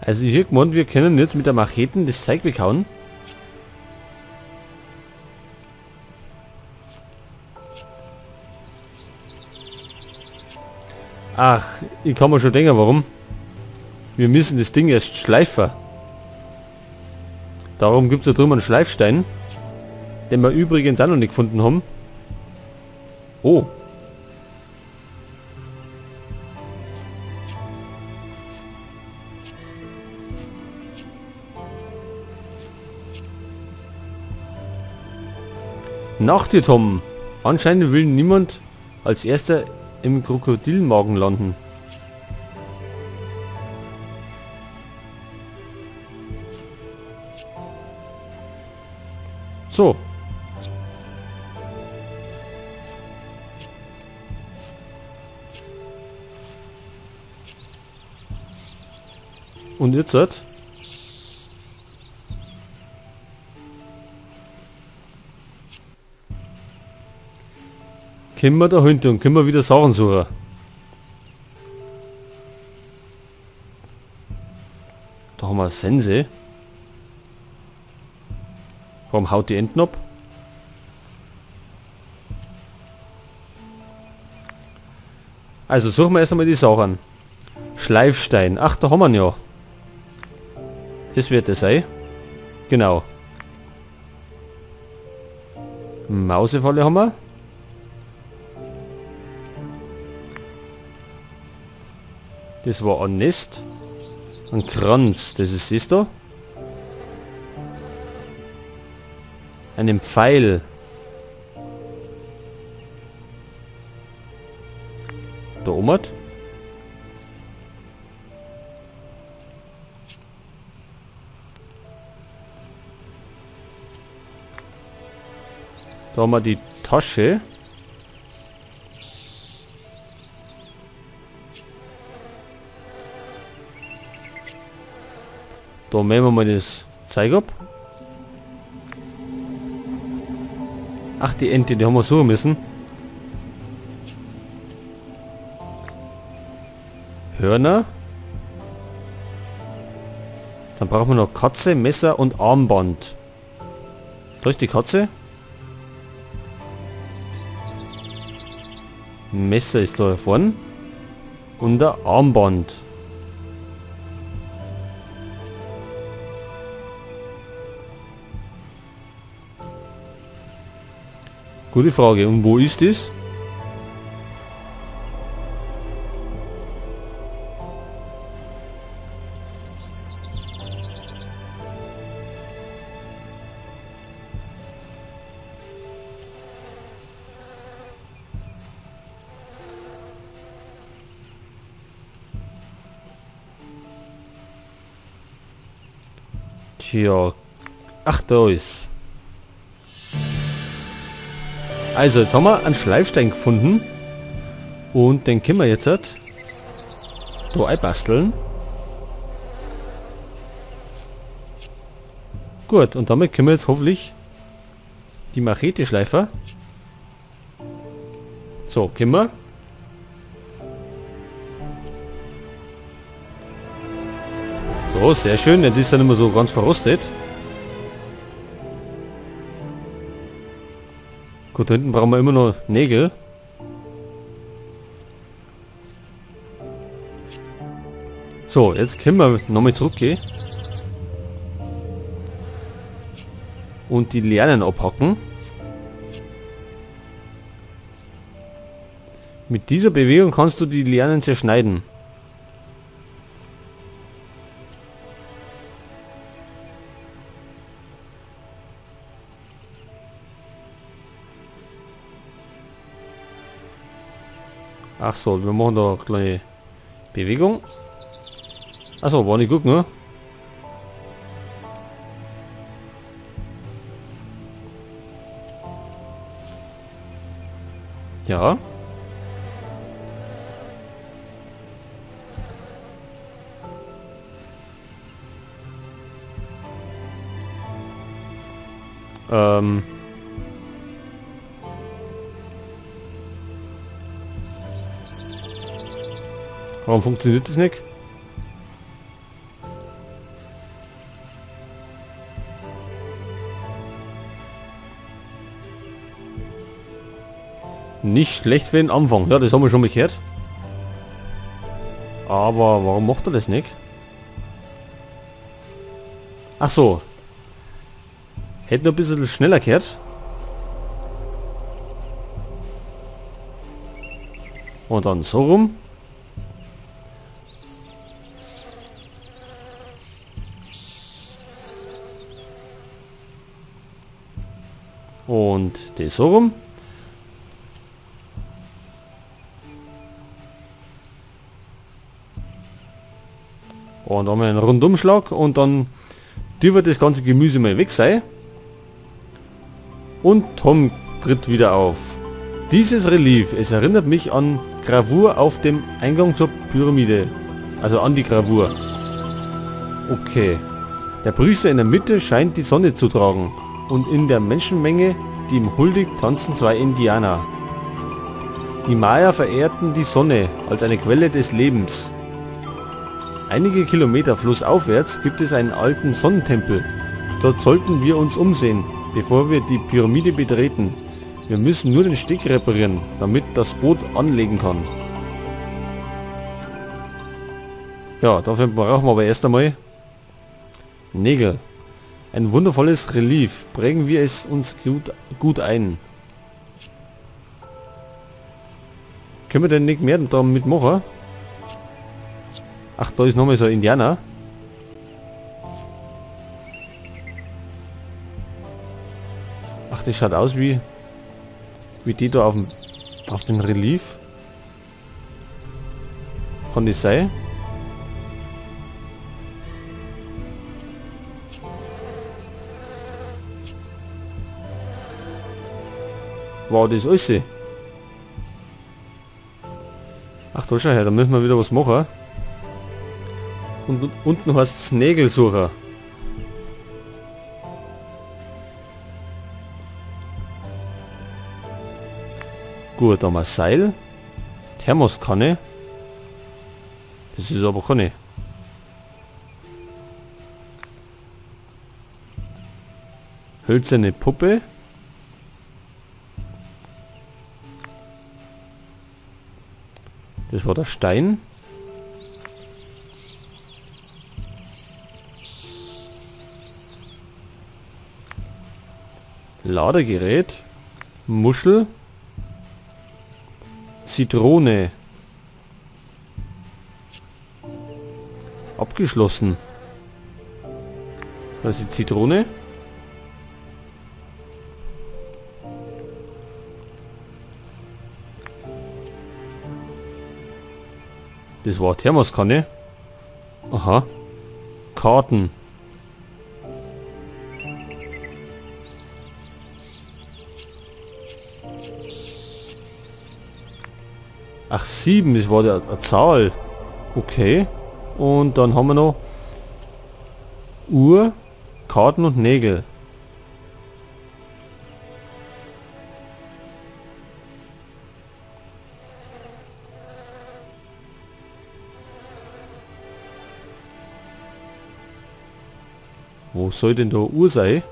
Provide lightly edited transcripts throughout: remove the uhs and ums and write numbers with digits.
Also ich hätte gemeint, wir können jetzt mit der Macheten das Zeug weghauen. Ach, ich kann mir schon denken, warum. Wir müssen das Ding erst schleifen. Darum gibt's da drüben einen Schleifstein, den wir übrigens auch noch nicht gefunden haben. Oh. Nach dir, Tom. Anscheinend will niemand als erster im Krokodilmagen landen. So. Und jetzt halt? Können wir da hinten und können wir wieder Sachen suchen. Da haben wir eine Sense. Warum haut die Enten ab? Also suchen wir erst einmal die Sachen. Schleifstein. Ach, da haben wir ihn ja. Das wird es sein. Genau. Mausefalle haben wir. Das war ein Nest. Ein Kranz. Das ist das da. Einen Pfeil. Da oben hat. Da haben wir die Tasche. Da nehmen wir mal das Zeug ab. Ach, die Ente, die haben wir suchen müssen. Hörner. Dann brauchen wir noch Katze, Messer und Armband. Da ist die Katze. Messer ist da vorne. Und der Armband. Gute Frage. Und wo ist das? Tja. Ach, da ist. Also, jetzt haben wir einen Schleifstein gefunden. Und den können wir jetzt halt da einbasteln. Gut, und damit können wir jetzt hoffentlich die Machete schleifen. So, können wir. So, sehr schön. Das ist dann immer so ganz verrostet. Gut, da hinten brauchen wir immer noch Nägel. So, jetzt können wir nochmal zurückgehen. Und die Lianen abhacken. Mit dieser Bewegung kannst du die Lianen zerschneiden. Ach so, wir machen da eine kleine Bewegung. Achso, war nicht gut, ne? Ja. Warum funktioniert das nicht? Nicht schlecht für den Anfang. Ja, das haben wir schon mal gehört. Aber warum macht er das nicht? Ach so. Hätte noch ein bisschen schneller gehört. Und dann so rum. Und das so rum. Und dann haben wir einen Rundumschlag und dann wird das ganze Gemüse mal weg sein. Und Tom tritt wieder auf. Dieses Relief, es erinnert mich an Gravur auf dem Eingang zur Pyramide. Also an die Gravur. Okay. Der Priester in der Mitte scheint die Sonne zu tragen. Und in der Menschenmenge, die ihm huldigt, tanzen zwei Indianer. Die Maya verehrten die Sonne als eine Quelle des Lebens. Einige Kilometer flussaufwärts gibt es einen alten Sonnentempel. Dort sollten wir uns umsehen, bevor wir die Pyramide betreten. Wir müssen nur den Steg reparieren, damit das Boot anlegen kann. Ja, dafür brauchen wir aber erst einmal Nägel. Ein wundervolles Relief. Prägen wir es uns gut ein. Können wir denn nicht mehr damit machen? Ach, da ist nochmal so ein Indianer. Ach, das schaut aus wie die da auf dem Relief. Kann das sein? Wow, das ist alles. Ach, da schau her, da müssen wir wieder was machen. Und unten heißt es Nägelsucher. Gut, da haben wir Seil. Thermoskanne. Das ist aber keine. Hölzerne Puppe. Das war der Stein. Ladegerät. Muschel. Zitrone. Abgeschlossen. Da ist die Zitrone. Das war Thermoskanne. Aha. Karten. Ach, 7, das war die Zahl. Okay. Und dann haben wir noch Uhr, Karten und Nägel. Wo soll denn da Uhr sein?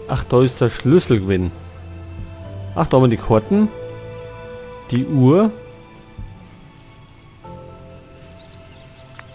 Ach, da ist der Schlüssel gewesen. Ach, da haben wir die Karten. Die Uhr.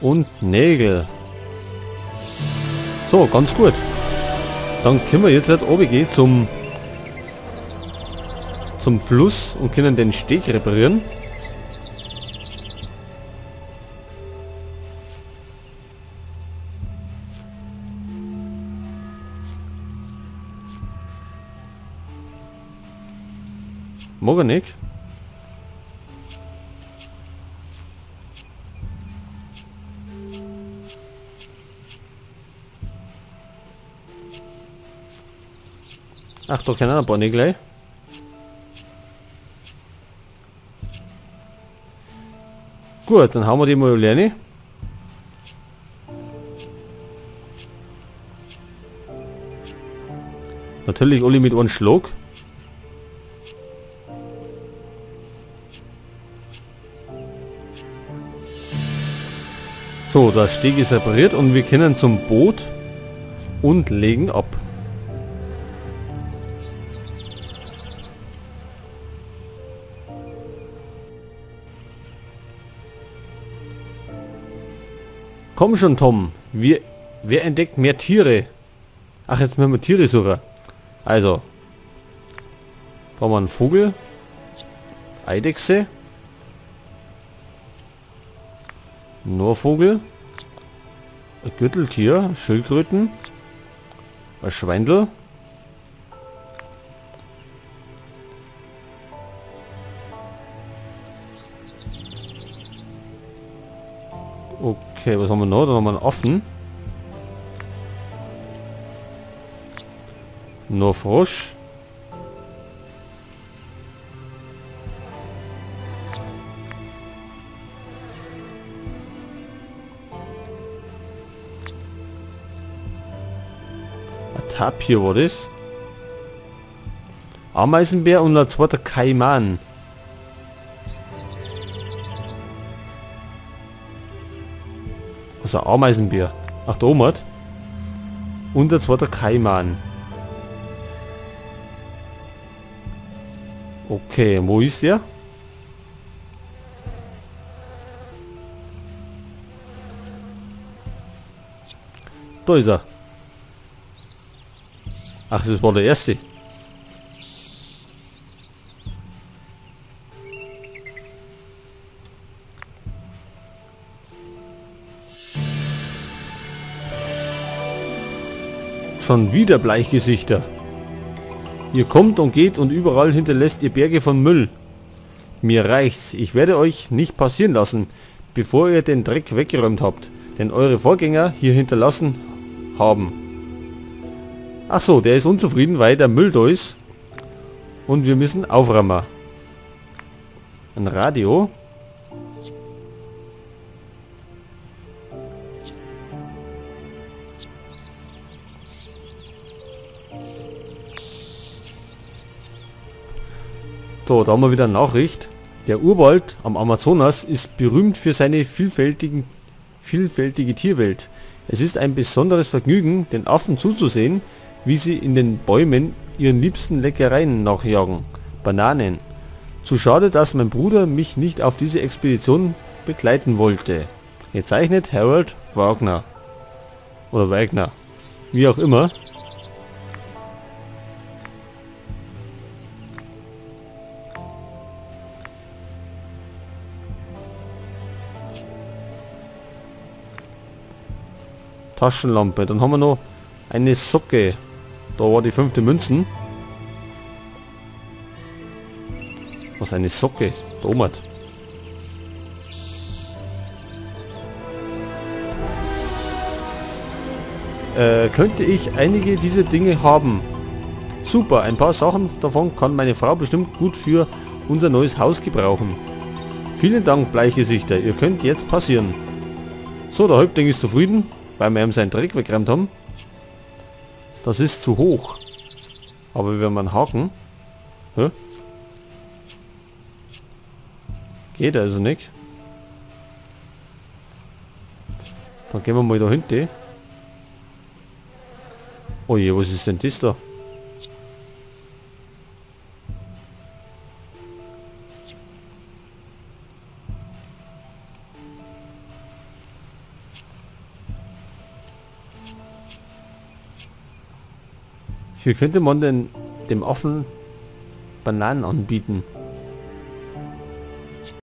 Und Nägel. So, ganz gut. Dann können wir jetzt halt runtergehen zum Fluss und können den Steg reparieren. Mag er nicht. Ach, da können auch ein paar nicht gleich. Gut, dann hauen wir die mal alleine. Natürlich alle mit einem Schlag. So, das Steg ist repariert und wir können zum Boot und legen ab. Komm schon, Tom. Wer entdeckt mehr Tiere? Ach, jetzt müssen wir Tiere suchen. Also. Brauchen wir einen Vogel. Eidechse. Norvogel. Ein Gürteltier. Schildkröten. Ein Schweindel. Okay, was haben wir noch? Da haben wir einen Affen. Nur Frosch. Ein Tapir war das. Ameisenbär und ein zweiter Kaiman. Was ist ein Ameisenbär? Ach, da oben hat. Und der zweite Kaiman. Okay, wo ist der? Da ist er. Ach, das war der erste. Schon wieder Bleichgesichter. Ihr kommt und geht und überall hinterlässt ihr Berge von Müll. Mir reicht's. Ich werde euch nicht passieren lassen, bevor ihr den Dreck weggeräumt habt, den eure Vorgänger hier hinterlassen haben. Ach so, der ist unzufrieden, weil der Müll da ist. Und wir müssen aufräumen. Ein Radio. So, da haben wir wieder eine Nachricht. Der Urwald am Amazonas ist berühmt für seine vielfältige Tierwelt. Es ist ein besonderes Vergnügen, den Affen zuzusehen, wie sie in den Bäumen ihren liebsten Leckereien nachjagen. Bananen. Zu schade, dass mein Bruder mich nicht auf diese Expedition begleiten wollte. Gezeichnet Harold Wagner. Oder Wagner. Wie auch immer. Taschenlampe. Dann haben wir noch eine Socke. Da war die 5. Münzen. Was, eine Socke? Da oben hat. Könnte ich einige dieser Dinge haben? Super, ein paar Sachen davon kann meine Frau bestimmt gut für unser neues Haus gebrauchen. Vielen Dank, Bleichgesichter. Ihr könnt jetzt passieren. So, der Häuptling ist zufrieden, weil wir ihm seinen Dreck weggeräumt haben. Das ist zu hoch. Aber wir werden einen Haken. Hä? Geht also nicht. Dann gehen wir mal da hinten. Oh je, was ist denn das da? Hier könnte man denn dem Affen Bananen anbieten.